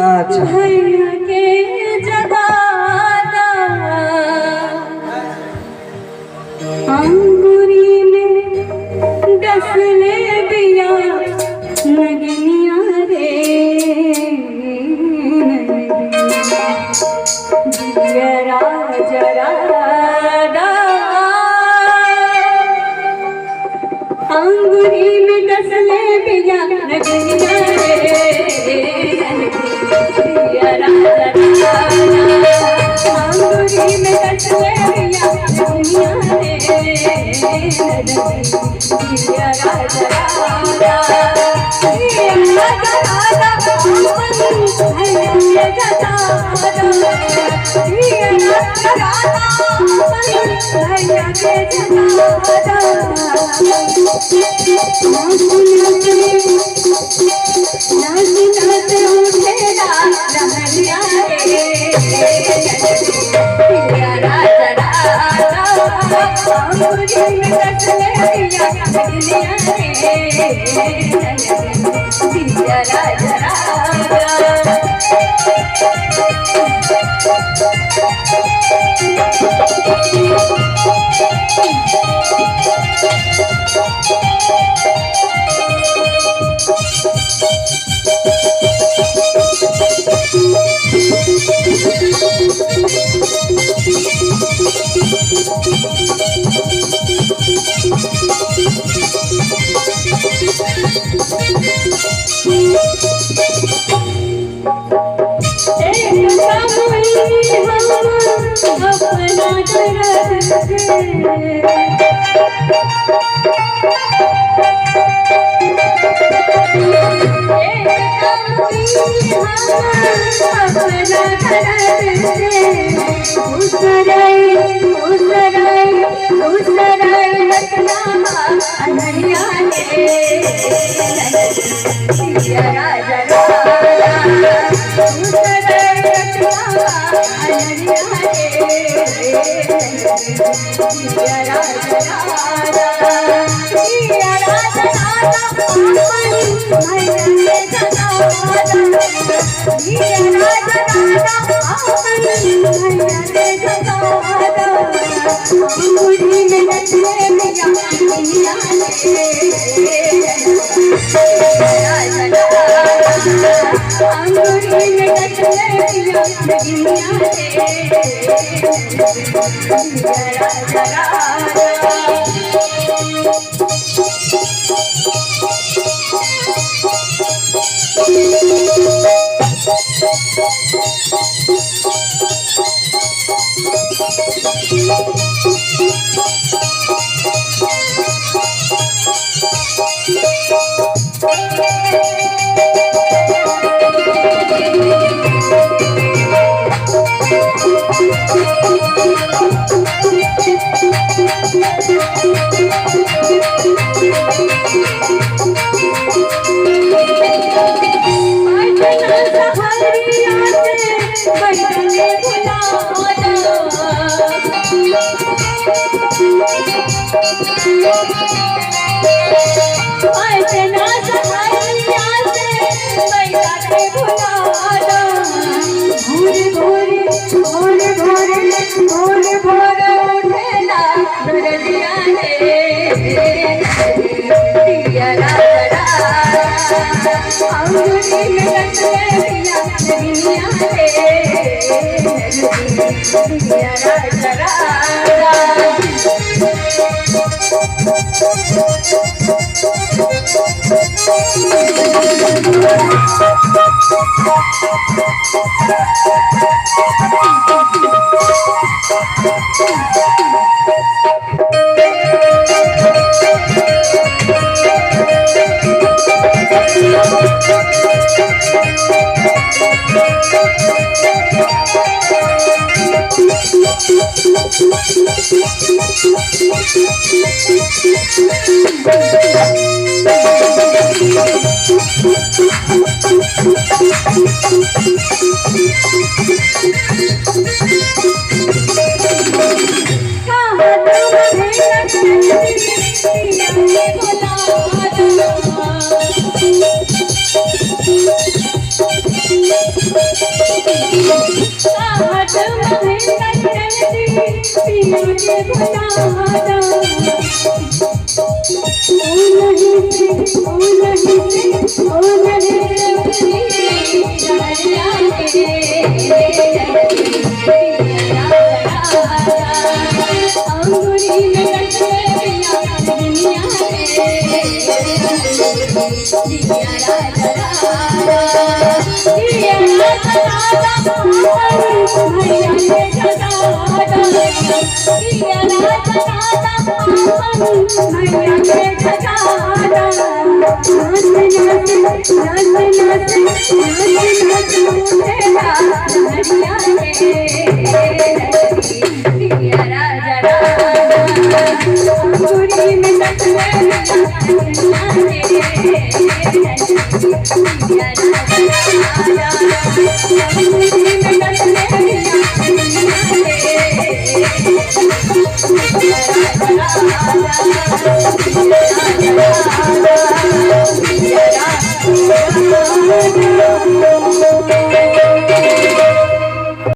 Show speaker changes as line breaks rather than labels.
अच्छा।
भैया के जगादा। अंगुरी में डसले बिया नगनिया रे, जियरा जरादा। अंगुरी में डसले बिया नगनिया रे, जियरा जरादा। अंगुरी में डसले बिया नगनिया रे, जियरा जरादा। जियरा जरादा अपन भैया जगादा। जियरा जरादा अपन भैया के जगादा। नाच नाच नाच नाच उठेला लहरिया रे, जियरा जरादा। अंगुरी में डसले बिया नगनिया रे, जियरा जरादा। एक कमई हम अपना दर्द से, एक कमई हम अपना दर्द से, उसराई उसराई उसराई रत्ना अनरिया रे, जियरा जरादा। उसराई रत्ना अनरिया रे, जियरा जरादा। जियरा जरादा अपन भैया के जगादा। जियरा जरादा अपन भैया के जगादा। अंगूरी में नचले मिया दुनिया रे, जियरा जरादा। अंगूरी में नचले मिया दुनिया रे, जियरा जरादा। पटना सहरिया से बैठने भुला पटना सहरिया से बैठने भुला। भोर भोर भोर भोर भोर भोर उठेला दरदिया रे, जियरा जरादा। अंगुरी में डसले बिया नगनिया रे, जियरा जरादा। साहस महेंद्र जी पिया के भुलादा। ओ नहीं से, ओ नहीं से, ओ नहीं से उतरी डहरिया के, पिया राजा। अंगूरी में कटले पिया दुनिया के, जिया राजा राजा, जिया राजा राजा, भैया के जगादा। जिया राजा राजा, भैया के जगादा। नाच नाच नाच नाच नाच नाच मुझे हरिया के, जिया राजा राजा। अंगूरी में नचले दुनिया के, जिया राजा राजा। अंगूरी में नचले दुनिया के, जिया राजा राजा।